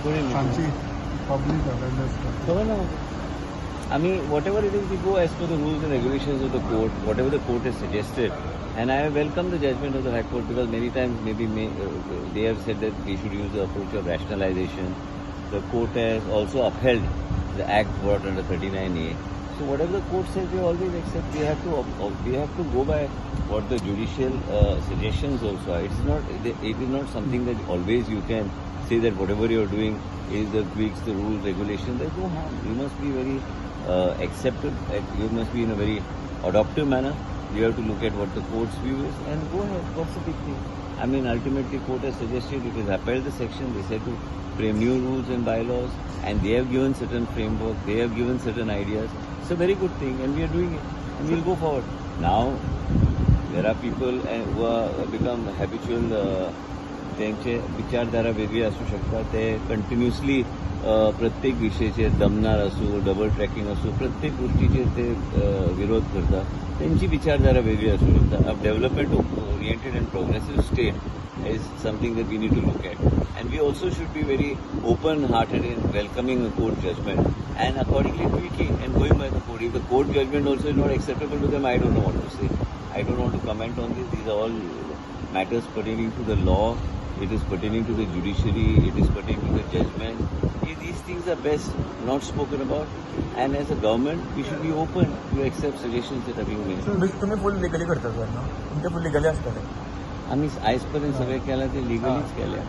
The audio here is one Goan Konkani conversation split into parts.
कोणी सांगची पब्लीक अवेअरनेस. खबर ना म्हाका. आमी whatever it is, we go as per the rules and regulations of the court, whatever the court has suggested, and I welcome the judgment of the High Court because many times maybe they have said that we should use the approach of rationalization. The court has also upheld the act brought under 39A. So whatever the court says, we always accept. We have to go by what the judicial suggestions also are. It is not something that always you can say that whatever you are doing is the tweaks the rules, regulation. There's no harm. You must be very accepted. You must be in a very adoptive manner. You have to look at what the court's view is and go ahead. What's the big thing? I mean, ultimately, court has suggested, it has upheld the section. They said to frame new rules and bylaws, and they have given certain framework. They have given certain ideas. It's a very good thing, and we are doing it, and we'll go forward. Now, there are people who are become habitual. तेंचे विचारधारा वेगळी आसूं शकता. ते कंटिन्युअसली प्रत्येक विशयाचेर दमनार आसूं, डबल ट्रॅकिंग आसूं, प्रत्येक गोष्टीचेर ते विरोध करता. तेंची विचारधारा वेगळी आसूं शकता. Development oriented and progressive state is something that we need to look at. And we also should be very open hearted in welcoming a court judgment and accordingly tweaking and going by the court. If the court judgment also is not acceptable to them, I don't know what to say. I don't want to comment on this. These are all matters pertaining to the law, it is pertaining to the judiciary, it is pertaining to the judgment. These things are best not spoken about, and as a government, we should be open to accept suggestions that are being made. तुम्ही फुल लिगली करता सर, न्हू? तुमचे फुल लिगली आसतले. आमी आयज पर्यंत सगळें केलां तें लिगलीच केलें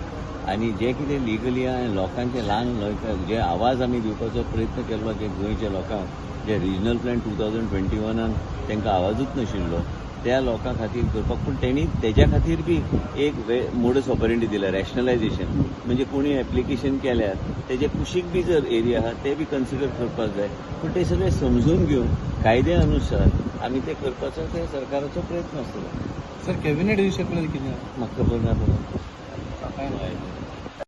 आनी जें कितें लिगली आहा आनी लोकांचे, ल्हान लोकांक जे आवाज आमी दिवपाचो प्रयत्न केल्लो, जे गोंयच्या लोकांक जे रिजनल प्लॅन 2021न तांकां आवाजूच नाशिल्लो, त्या लोकां खातीर करपाक. पूण तेणी तेज्या खातीर बी एक मोडस ऑपरेंडी दिला, रॅशनलायझेशन. म्हणजे कोणी एप्लिकेशन केल्यार तेजे कुशीक बी जर एरिया आहा, ते बी कन्सिडर करपाक जाय. पूण ते सगळें समजून घेवन कायद्या अनुसार आमी ते करपाचो ते सरकाराचो प्रयत्न आसतलो. सर, कॅबिनेट डिसिजन कितें? म्हाका खबर ना बाबा. काय?